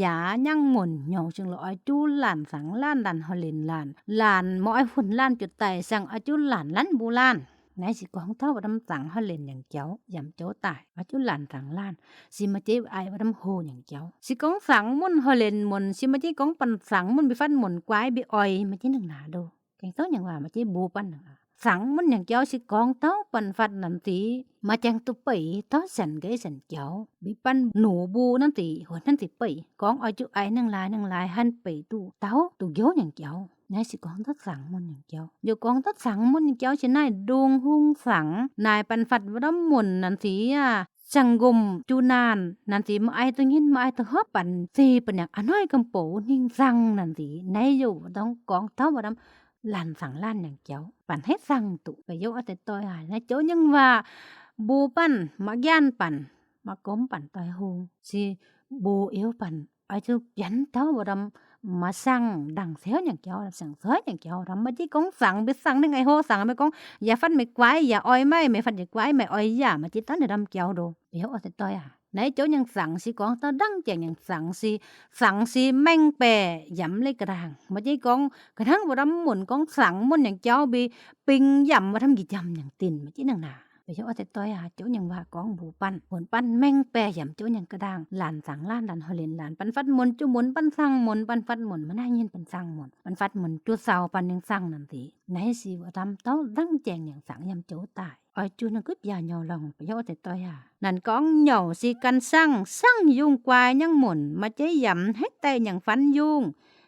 ຢາຍັງໝົນເຫຍົາ ຈຶ່ງລະອອຍຈູຫຼານສັງລ້ານ ຫຼານຮໍ່ເລນລ້ານ ຫຼານມາອອຍຝຸ່ນລ້ານຈຸດໄຕ ສັງອາຈຸຫຼານລ້ານບູລ້ານ ນາຍຊິກອງເຕົ້າວ່າດຳສັງຮໍ່ເລນຫຍັງເຈົ້າ ຢຳເຈົ້າຕາຍ ອາຈຸຫຼານສັງລ້ານ ຊິມາເຈັບອາຍວ່າດຳໂຮຫຍັງເຈົ້າ ຊິກອງສັງໝົນຮໍ່ເລນໝົນ ຊິມາເຈັບກອງປັນສັງໝົນ ບິຟັດໝົນ ກວາຍບິອອຍ ມາເຈັບໜຶ່ງໜາໂດ ແກງເຕົ້າຫຍັງວ່າມາເຈັບບູປັນໜຶ່ງອາ ສັງໝົນຫຍັງເຈົ້າ ຊິກອງເຕົ້າປັນຟັດນັ້ນຕິ ມາແຈງຕຸເປີຍ ເຕົ້າສັນເກສັນເຈົ້າ ບິປັນໜູບູນັ້ນຕິ ຫົວນັ້ນຕິເປີຍ ກອງອອຍຈຸອາຍໜຶ່ງລາຍໜຶ່ງລາຍ ຫັນເປີຍຕຸເຕົ້າ ຕຸໂຢຫຍັງເຈົ້າ ນາຍຊິກອງເຕົ້າສັງໝົນຫຍັງເຈົ້າ ໂຢກອງເຕົ້າສັງໝົນຫຍັງເຈົ້າ ຊິນາຍດຸງຮຸງສັງ ນາຍປັນຟັດວ່າດຳໝົນນັ້ນຕິ ອາ ສັງກຸມຈຸນານ ນັ້ນຕິ ມາອາຍໂຕຍິນ ມາອາຍໂຕຮອບ ປັນຊີປັນຫຍັງ ອານ້ອຍກຳໂປນິງສັງນັ້ນຕິ ໃນຢູ່ຕ້ອງກອງເຕົ້າວ່າດຳ ລ້ານສັງລ້ານຫຍັງເຈົ້າ ປັນໃຫ້ສັງຕຸ ປະໂຫຍກອາໄຕຕ້ອຍຫາຍ ນາຍໂຈຍັງວ່າ ບູປັນ ມາຢ້ານປັນ ມາກົມປັນຕ່ອຍໂຮ ຊິບູເອວປັນ ອາຍຈຸປຽນເຕົ້າວ່າດຳ ມາສັງດັງແຊວຫຍັງເຈົ້າ ສັງຊອຍຫຍັງເຈົ້າ ດຳມາຈິກອງສັງ ບິສັງໜຶ່ງອາຍໂຮສັງ ມາກອງຢາຟັດແມ່ກວາຍ ຢາອອຍໄມ້ ແມ່ຟັດຢາກວາຍ ໄມ້ອອຍຢາ ມາຈິຕັນດຳເຈົ້າໂດ ປະໂຫຍກອາໄຕຕ້ອຍຫາຍ ໃນໂຈຍັງສັງ ຊິກອງເຕົ້າດັງແຈງຫຍັງສັງ ຊິສັງຊິແມ່ງແປ ຢຳເລກກະດາງ ມາຈິກອງກະທັງວ່າດຳໝົນ ກອງສັງໝົນຫຍັງເຈົ້າ ບິປິງຢຳວ່າດຳກິຈຳຫຍັງຕິນ ມາຈິໜັງໜາ ປະໂຫຍກອາໄຕຕ້ອຍຫາຍ ໂຈຍັງວ່າກອງບູປັນ ໝົນປັນແມ່ງແປ ຢຳໂຈຍັງກະດາງ ລ້ານສັງລ້ານ ລ້ານຮໍ່ເລນລ້ານ ປັນຟັດໝົນ ຈຸໝົນ ປັນສັງໝົນ ປັນຟັດໝົນ ມານາຍິນ ປັນສັງໝົນ ປັນຟັດໝົນ ຈຸເສົາ ປັນຍັງສັງນັ້ນຕິ ໃນຊິວ່າດຳເຕົ້າດັງແຈງຫຍັງສັງ ຢຳໂຈຕາຍ ອອຍຈູນະກຶດຢາເຫຍົາລອງ ປະໂຫຍກອາໄຕຕ້ອຍຫາຍ ນັ້ນກອງເຫຍົາຊິກັນສັງ ສັງຍຸງກວາຍຍັງໝົນ ມາເຈຢຳໃຫ້ແຕ່ຫຍັງຟັນຍຸງ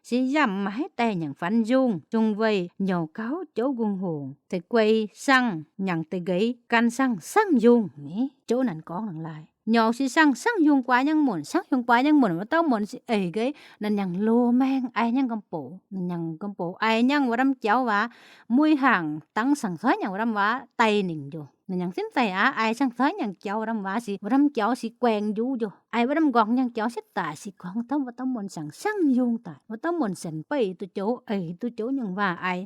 ຊິຢຳມາໃຫ້ແຕ່ຫຍັງຟັນຍຸງ ຈຸງເວີຍເຫຍົາເກົາໂຈກຸງໂຮງ ແຕ່ກວຍສັງຫຍັງແຕ່ເກີຍ ກັນສັງສັງຍຸງ ນີ້ໂຈນັ້ນກອງໜັງລາຍ ເຫຍົາຊິສັງ ສັງຍຸງກວາຍຍັງໝົນ ສັງຍຸງກວາຍຍັງໝົນ ວ່າເຕົ້າໝົນຊິເອີຍເກີຍ ນັ້ນຍັງໂລແມງ ອາຍຍັງກຳໂປ ນັ້ນຍັງກຳໂປ ອາຍຍັງວ່າດຳເຈົ້າວ່າ ມຸ້ຍຫາງ ຕັງສັງຊອຍຫຍັງວ່າດຳວ່າ ໄຕໜິງຢູ່ ນັ້ນຍັງສິນໃສ່ອາ ອາຍສັງຊອຍຫຍັງເຈົ້າວ່າດຳວ່າ ຊິວ່າດຳເຈົ້າຊິແກວ່ງຢູ່ຢູ່ ອາຍວ່າດຳກອງຫຍັງເຈົ້າ ຊິຕາຍ ຊິກອງເຕົ້າວ່າເຕົ້າໝົນສັງ ສັງຍຸງຕາຍ ວ່າເຕົ້າໝົນສັນເປີຍຕຸໂຈ ເອີຍຕຸໂຈຫຍັງວ່າ ອາຍ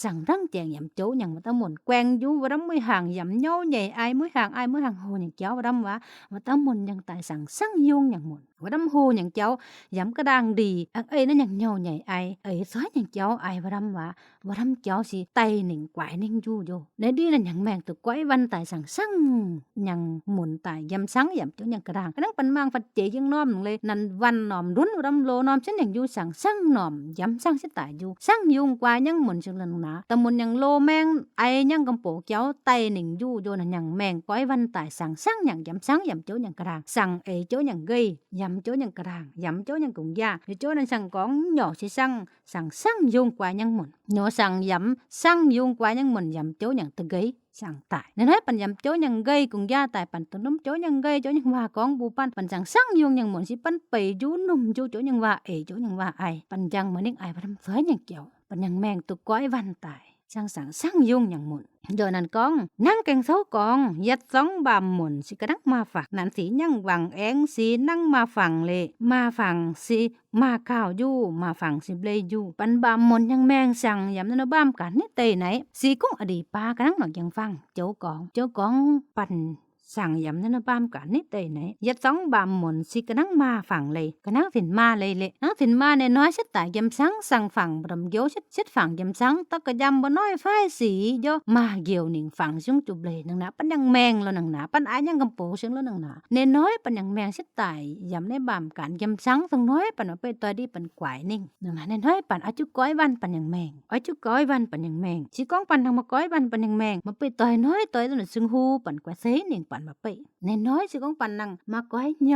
ສັງດັງແຈງ ຢຳໂຈຫຍັງວ່າຕະໝົນ ແກວ່ງຢູ່ວ່າດຳ ມຸ້ຍຫາງ ຢຳເຫຍົາໃຫຍ່ອາຍ ມຸ້ຍຫາງອາຍ ມຸ້ຍຫາງໂຮຫຍັງເຈົ້າວ່າດຳວ່າ ວ່າຕະໝົນຍັງຕາຍສັງ ສັງຍຸງຫຍັງໝົນ ວ່າດຳໂຮຫຍັງເຈົ້າ ຢຳກະດາງດີ ອັກເອີຍນັ້ນຫຍັງເຫຍົາໃຫຍ່ອາຍ ເອີຍຊອຍຫຍັງເຈົ້າ ອາຍວ່າດຳວ່າ ວ່າດຳເຈົ້າຊິໄຕໜິງ ກວາຍໜິງຢູ່ໂຍ ໃນດີນັ້ນຫຍັງແມງຕຸກອຍວັນຕາຍສັງ ສັງຫຍັງໝົນຕາຍ ຢຳສັງ ຢຳໂຈຫຍັງກະດາງ ກະນັ່ງປັນມາງຟັດເຈຍງນ້ອມເລີຍ ນັ້ນວັນໜອມດຸນ ວ່າດຳໂລໜອມ ເຊັ່ນຫຍັງຢູ່ສັງ ສັງໜອມ ຢຳສັງຊິຕາຍຢູ່ ສັງຍຸງກວາຍຍັງໝົນ ເຊິ່ງເລີນໜາ ຕະໝົນຍັງໂລແມງ ໄອຍັງກຳໂປກຽວ ໄຕໜິງຢູ່ໂຍ ນັ້ນຫຍັງແມງກອຍວັນຕາຍສັງ ສັງຫຍັງ ຢຳສັງ ຢຳໂຈຫຍັງກະດາງ ສັງເອຍໂຈຫຍັງເກີຍ ຢຳໂຈຫຍັງກະດາງ ຢຳໂຈຫຍັງກຸງຢາ ໂຈນັ້ນສັງກອງ ໂຍຊິສັງ ສັງ ສັງຍຸງກວາຍຍັງໝົນ ໂຍສັງ ຢຳສັງຍຸງກວາຍຍັງໝົນ ຢຳໂຈຫຍັງຕະເກີຍ ສັງຕາຍ ນ້ອຍໆປັນຢຳໂຈຫຍັງເກີຍ ກຸງຢາຕາຍ ປັນໂຕໜຸ່ມໂຈຫຍັງເກີຍ ໂຈຫຍັງວ່າກອງ ບູປັນ ປັນສັງ ສັງຍຸງຫຍັງໝົນ ຊິປັນເປຍຢູ່ໜຸ່ມຢູ່ ໂຈຫຍັງວ່າເອຍ ໂຈຫຍັງວ່າໄອ ປັນຍັງມະນິກອາຍ ພະນຳເຟີຍຫຍັງກຽວ ປັນຍັງແມງຕຸກອຍວັນຕາຍ ສັງ ສັງ ສັງຍຸງຫຍັງໝົນ ໂດຍນັ້ນກອງ ນາງແກງເຊົາກອງ ຍັດສອງບາມໝົນ ຊິກະນັງມາຝັງ ນັ້ນຊິຍັງຫວັງແອງ ຊິນັງມາຝັງເລ ມາຝັງຊິ ມາກ່າວຢູ່ ມາຝັງຊິເບລຢູ່ ປັນບາມໝົນຍັງແມງສັງ ຢຳນະບາມການນິເຕໄນ ຊິກຸງອະດີປາກະນັງນອກຍັງຟັງ ໂຈກອງ ໂຈກອງ ປັນສັງ ຢຳນະບາມການນິເຕໄນ ຍັດສອງບາມໝົນ ຊິກະນັງມາຝັງເລ ກະນັງສິນມາເລເລ ນັງສິນມາແນນ້ອຍ ຊິຕາຍຢຳສັງ ສັງຝັງບະດອມໂຍ ຊິ ຊິຝັງຢຳສັງ ຕະກະຢຳບໍ່ນ້ອຍ ຝ້າຍສີໂຍ ມາກຽວໜິງຝັງຊຸງຈຸເບລ ນາງນາ ປັນຍັງແມງລະນາງນາ ປັນອາຍຍັງກຳໂປເຊິ່ງລະນາງນາ ແນນ້ອຍ ປັນຍັງແມງຊິ ຕາຍ ຢຳໃນບາມການ ຢຳສັງ ຕົງນ້ອຍ ປັນມາເປີດຕອຍດີ ປັນກວາຍໜິງ ນາງນາ ແນນ້ອຍ ປັນອາຈຸກອຍວັນ ປັນຍັງແມງ ອາຈຸກອຍວັນ ປັນຍັງແມງ ຊິກອງປັນນັງມາກອຍວັນ ປັນຍັງແມງ ມາເປີດຕອຍນ້ອຍ ຕອຍຕົວໜຶ່ງຊຶງຮູ້ ປັນກວາຍເຊໜິງ ປັນມາເປີດ ແນນ້ອຍ ຊິກອງປັນນັງມາກອຍໂຍ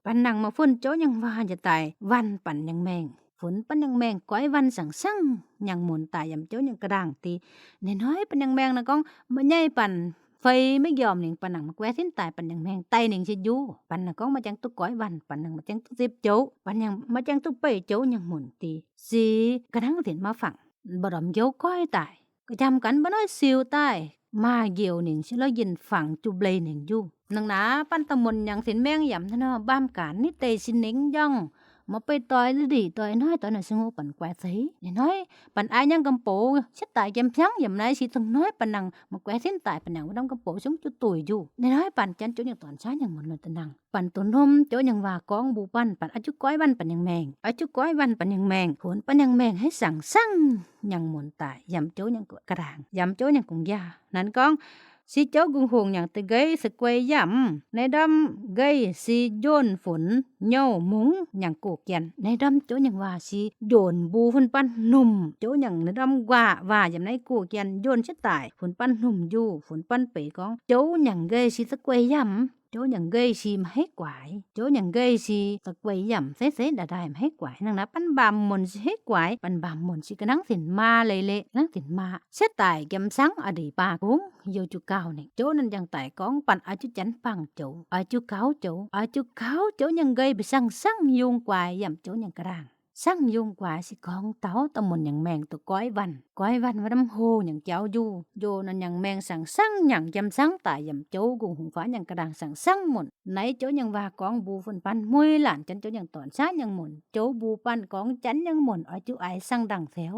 ປັນນັງມາຝົນໂຈຫຍັງວ່າຈະຕາຍ ວັນປັນຍັງແມງ ຝົນປັນຍັງແມງ ກອຍວັນສັງ ສັງຫຍັງໝົນຕາຍ ຢຳໂຈຫຍັງກະດາງ ຕີ ແນນ້ອຍ ປັນຍັງແມງນະກອງ ມາໃຫຍ່ປັນ ເຟີຍໄມ້ກຽວໜິງ ປັນນັງມາແກວ່າສິນຕາຍ ປັນຍັງແມງ ໄຕໜິງຊິຢູ່ ປັນນະກອງ ມາແຈງຕຸກອຍວັນ ປັນນັງມາແຈງຕຸສິບໂຈ ປັນຍັງມາແຈງຕຸເປີຍໂຈຫຍັງໝົນ ຕີ ຊິກະນັງສິນມາຝັງ ບະດອມໂຍກອຍຕາຍ ກະຈຳກັນບໍ່ນ້ອຍຊິວຕາຍ ມາກຽວໜິງຊິລອຍຍິນຝັງຈຸເບລໜິງຢູ່ ນາງນາ ປັນຕະໝົນຍັງສິນແມງ ຢຳນະບາມການນິເຕ ຊິໜິງຍ່ອງ ມາໄປຕ່ອຍດີໆ ຕ່ອຍນ້ອຍ ຕ່ອຍນ້ອຍສະຫູ ປັນກວາຍໃສ ນ້ອຍໆ ປັນອາຍຍັງກຳໂປ ເສຍຕາຍແກ້ມສັງ ຢາມໃນສີຕົງນ້ອຍ ປັນນັງມາແກວ່າສິນຕາຍ ປັນຍັງວ່າດຳກຳໂປ ຊົງຈຸຕຸຍຢູ່ ນ້ອຍໆ ປັນຈັນໂຈຍັງຕອນຊ້າຍັງໝົນ ນ້ອຍຕະນັງ ປັນໂຕນົມໂຈຍັງວ່າກອງບູປັນ ປັນອາຈຸກອຍວັນ ປັນຍັງແມງ ອາຈຸກອຍວັນ ປັນຍັງແມງ ໂຫນປັນຍັງແມງ ໃຫ້ສັງສັງຍັງໝົນຕາຍ ຢາມໂຈຍັງກະດາງ ຢາມໂຈຍັງກົງຢາ ນັ້ນກອງ ຊິໂຈກຸງຫົງ ຍັງຕະເກຍສະກວຍຢຳ ໃນດອມເກຍຊິໂຍນຝົນ ໂຍມຸງຍັງໂກກຽນ ໃນດອມໂຈຍັງວ່າຊິໂຍນບູຝຸ່ນປັນໜຸ່ມ ໂຈຍັງໃນດອມວ່າ ວ່າຢາມໃນໂກກຽນ ໂຍນຊິຕາຍ ຝົນປັນໜຸ່ມຢູ່ ຝົນປັນເປກອງ ໂຈຍັງເກຍຊິສະກວຍຢຳ ໂຈຍັງເກຍຊິມາໃຫ້ກວາຍ ໂຈຍັງເກຍຊິສະກວຍຢຳ ເສຍໆ ດາດາຍມາໃຫ້ກວາຍ ນັງນາປັນບາມມົນຊິໃຫ້ກວາຍ ປັນບາມມົນຊິກະນັງສິນມາເລໆ ກະນັງສິນມາ ເສຍຕາຍແກ້ມສັງ ອະດີປາກຸງ ໂຍຈຸກາວນີ້ ໂຈນັ້ນຍັງຕາຍກອງ ປັນອາຈຸຈັນປັງໂຈ ອາຈຸກາວໂຈ ອາຈຸກາວໂຈຍັງເກຍໄປສັງສັງຍຸງກວາຍ ຢາມໂຈຍັງກະດາງ ສັງຍຸງກວາຍຊິກອງເຕົາ ຕະມົນຍັງແມງໂຕກອຍວັນ ກອຍວັນວ່າດຳໂຮຍັງເຈົ້າຢູ່ ໂຍນັ້ນຍັງແມງສັງສັງຍັງ ຢາມສັງຕາຍ ຢາມໂຈກຸງຫົງຟ້າຍັງກະດາງສັງສັງໝົນ ໃນໂຈຍັງວ່າກອງບູຝົນປັນມຸ້ຍຫຼານ ຈັນໂຈຍັງຕອນຊ້າຍັງໝົນ ໂຈບູປັນກອງຈັນຍັງໝົນ ອາຈຸອາຍສັງດັງແຖວ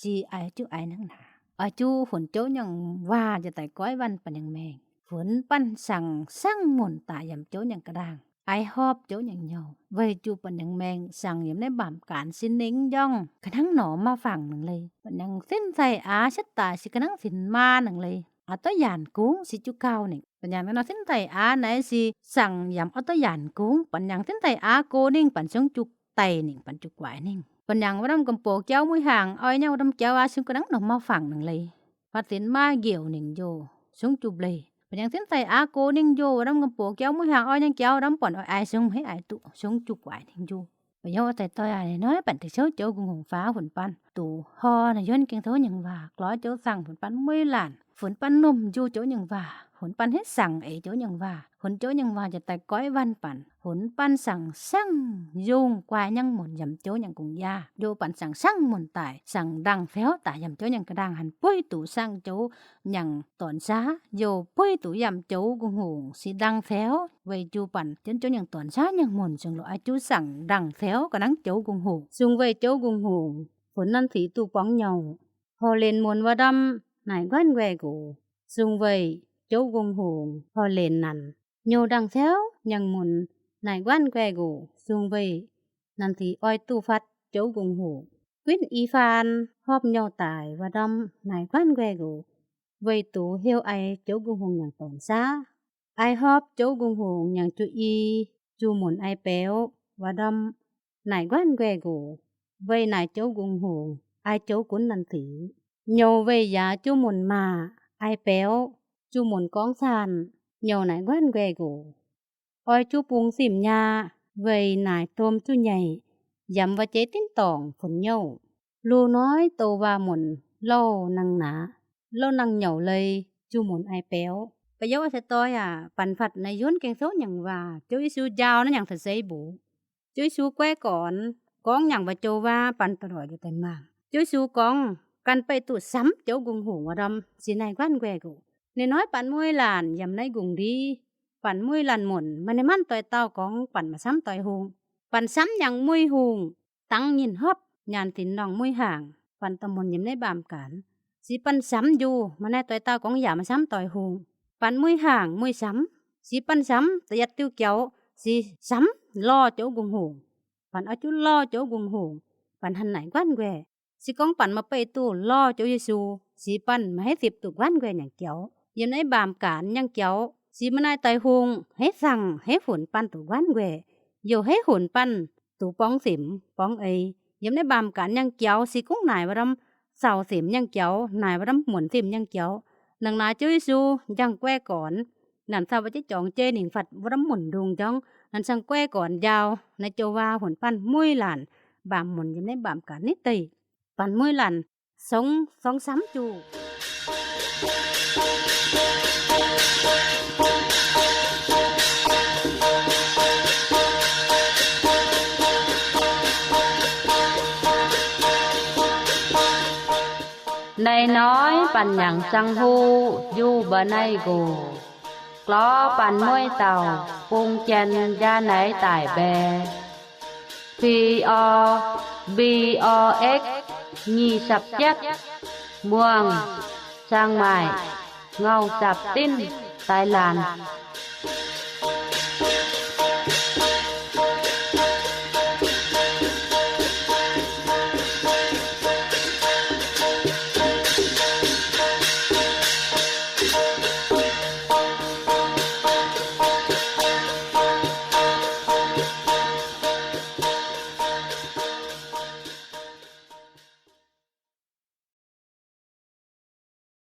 ຊິອາຍຈຸອາຍນັງໜາ ອາຈຸຝົນໂຈຍັງວ່າຈະຕາຍກອຍວັນປັນຍັງແມງ ຝົນປັນສັງສັງໝົນຕາຍ ຢາມໂຈຍັງກະດາງ ອາຍຮອບໂຈຍັງເຍົາ ເວີຍຈູປັນຍັງແມງສັງ ຢາມໃນບາມການຊິເນັງຍ່ອງ ກະນັງໜໍມາຝັງໜຶ່ງເລີຍ ປັນຍັງສິນໃສ່ອາເສຍຕາຍ ຊິກະນັງສິນມາໜຶ່ງເລີຍ ອາໂຕຍານກຸງຊິຈຸກາວນີ້ ປັນຍັງນັ້ນສິນໃສ່ອາໃນຊິສັງ ຢາມອາໂຕຍານກຸງ ປັນຍັງສິນໃສ່ອາໂກນິງ ປັນຊົງຈຸ ໄຕໜິງ ປັນຈຸກວາຍໜິງ ປັນຍັງວ່າດຳກຳໂປແກ້ວມຸ້ຍຫາງ ອອຍຍັງວ່າດຳແກ້ວອາ ຊຸງກະນັງໜໍມາຝັງໜຶ່ງເລີຍ ພັດສິນມາກ່ຽວໜິງໂຍ ຊົງຈຸເບລຍ ປັນຍັງສິນໃສ່ອາໂກນິງໂຍ ວ່າດຳກຳໂປແກ້ວມຸ້ຍຫາງ ອອຍຍັງແກ້ວດຳປ່ອນອອຍອາຍ ຊົງໃຫ້ອາຍຕຸ ຊົງຈຸກວາຍໜິງຢູ່ ປະໂຫຍດໃສ່ຕໍ່ຍານ້ອຍ ປັນຕິເຊົາໂຈກຸງຫົງຟ້າ ຝົນປັນ ຕູຮໍນາຍົນເກັ່ງໂທຍັງວ່າ ກລໍໂຈສັງ ຝົນປັນມຸ້ຍຫຼານ ຝົນປັນໜຸ່ມຢູ່ໂຈຍັງວ່າ ຝົນປັນເຮັດສັງເອໂຈຍັງວ່າ ຝົນໂຈຍັງວ່າຈະຕາຍກອຍວັນປັນ ຝົນປັນສັງສັງຍຸງກວາຍຍັງໝົນ ຢາມໂຈຍັງກົງຢາ ໂຍປັນສັງສັງໝົນຕາຍ ສັງດັງແຖວຕາຍ ຢາມໂຈຍັງກະດາງ ຫັນປຸ້ຍຕູສັງໂຈຍັງຕອນຊ້າ ໂຍປຸ້ຍຕູຢາມໂຈກຸງຫົງ ຊິດັງແຖວ ເວີຍຈູປັນ ຈົນໂຈຍັງຕອນຊ້າຍັງໝົນ ເຊິ່ງໂລອາຈຸສັງດັງແຖວ ກະນັງໂຈກຸງຫົງ ຊຸງເວີຍໂຈກຸງຫົງ ຝົນນັນສີຕູປອງເຍົາ ຫໍ່ເລນມົນວ່າດຳ ນາຍກວານແກໂກ ຊຸງເວີຍ ໂຈກຸງຫົງ ຫໍ່ເລນນັນ ໂຍດັງແຖວຍັງມົນ ນາຍກວານແກໂກ ຊຸງເວີຍ ນັນທີອອຍຕູ້ຟັດ ໂຈກຸງຫົງ ວິນອີຟານ ຮອບໂຍຕາຍວ່າດຳ ນາຍກວານແກໂກ ເວີຍຕູເຮວໄອ ໂຈກຸງຫົງ ຍັງຕອນຊ້າ ອາຍຮອບ ໂຈກຸງຫົງ ຍັງຈຸອີ ຈູໝົນອາຍແປວ ວ່າດຳ ນາຍກວານແກໂກ ເວີຍນາຍໂຈກຸງຫົງ ອາຍໂຈກຸນນັນທີ ໂຍເວີຍຢາຈູໝົນມາ ອາຍແປວ ຈູໝົນກອງຊານ ໂຍນາຍກວານແກໂກ ອອຍຈູປຸງສິມຍາ ເວີຍນາຍໂຕມຈຸໃຫຍ່ ຢຳວ່າເຈຕິນຕອງ ຝົນໂຍ ລູນ້ອຍໂຕວ່າມົນ ລໍນັງໜາ ລໍນັງເຍົາເລີຍ ຈູໝົນອາຍແປວ ປະໂຫຍດໃສ່ຕໍ່ຍາ ປັນພັດນາຍົນເກັ່ງໂທຍັງວ່າ ໂຈເຢຊູຢາວນະຍັງສະເຊຍບູ ໂຈເຢຊູແກກອນ ກອງຍັງວ່າໂຈວ່າ ປັນຕະຫຼອຍຢູ່ແຕ່ມາງ ໂຈເຢຊູກອງ ກັນໄປຕູສຳ ໂຈກຸງຫົງວ່າດຳ ຊິນາຍກວານແກໂກ ນ້ອຍໆ ປັນມຸ້ຍຫຼານ ຢາມໃນກຸງດີ ປັນມຸ້ຍຫຼານໝົນ ມາໃນມັນຕອຍເຕົ້າກອງ ປັນມາສຳຕອຍຮຸງ ປັນສຳຍັງມຸ້ຍຮຸງ ຕັງຍິນຮອບ ຍານສິນນ້ອງມຸ້ຍຫາງ ປັນຕະມົນຍິມໃນບາມການ ຊິປັນສຳຢູ່ ມາໃນຕອຍເຕົ້າກອງຢາມາສຳຕອຍຮຸງ ປັນມຸ້ຍຫາງມຸ້ຍສຳ ຊິປັນສຳຕະຢັດຕິວກຽວ ຊິສຳລໍໂຈກຸງຫົງ ປັນອາຈຸລໍໂຈກຸງຫົງ ປັນຫັນນາຍກວານແກ ຊິກອງປັນມາເປຕູລໍໂຈເຢຊູ ຊິປັນມາໃຫ້ສິບຕູກວານແກຍັງກຽວ ຍິມໃນບາມການຍັງກຽວ ຊິມານາຍຕອຍຮຸງ ໃຫ້ສັງ ໃຫ້ຝົນປັນຕູກວານແກ ໂຍໃຫ້ຝົນປັນ ຕູປອງສິມ ປອງເອີຍ ຍາມໃນບາມການຍັງກຽວ ຊິກຸ້ງນາຍວ່າດຳ ເສົາສິມຍັງກຽວ ນາຍວ່າດຳໝົນສິມຍັງກຽວ ໜັງນາຈຸ້ຍຊູ ຍັງແກກອນ ນັນສາວະຈິຈອງເຈນິງຟັດ ວ່າດຳໝົນດຸງຈອງ ນັນສັງແກກອນຍາວ ນາຍໂຈວາ ຫົນປັນມຸ້ຍຫຼານ ບາມໝົນ ຍາມໃນບາມການນິໄຕ ປັນມຸ້ຍຫຼານ ສົງ ສົງສາມຈູ້. ນາຍນ້ອຍປັນຫຍັງຈັ່ງຮູ້ ຢູ່ບໍ່ໄດ້ໂກ ກລໍປັນມວຍເຕົ່າ ປຸງແກ່ນຢ່າໄດ້ຕາຍແບ. P O B O X, nhì sập chết, Muông, Chiang Mai, Ngau sập tin, Thái Lan.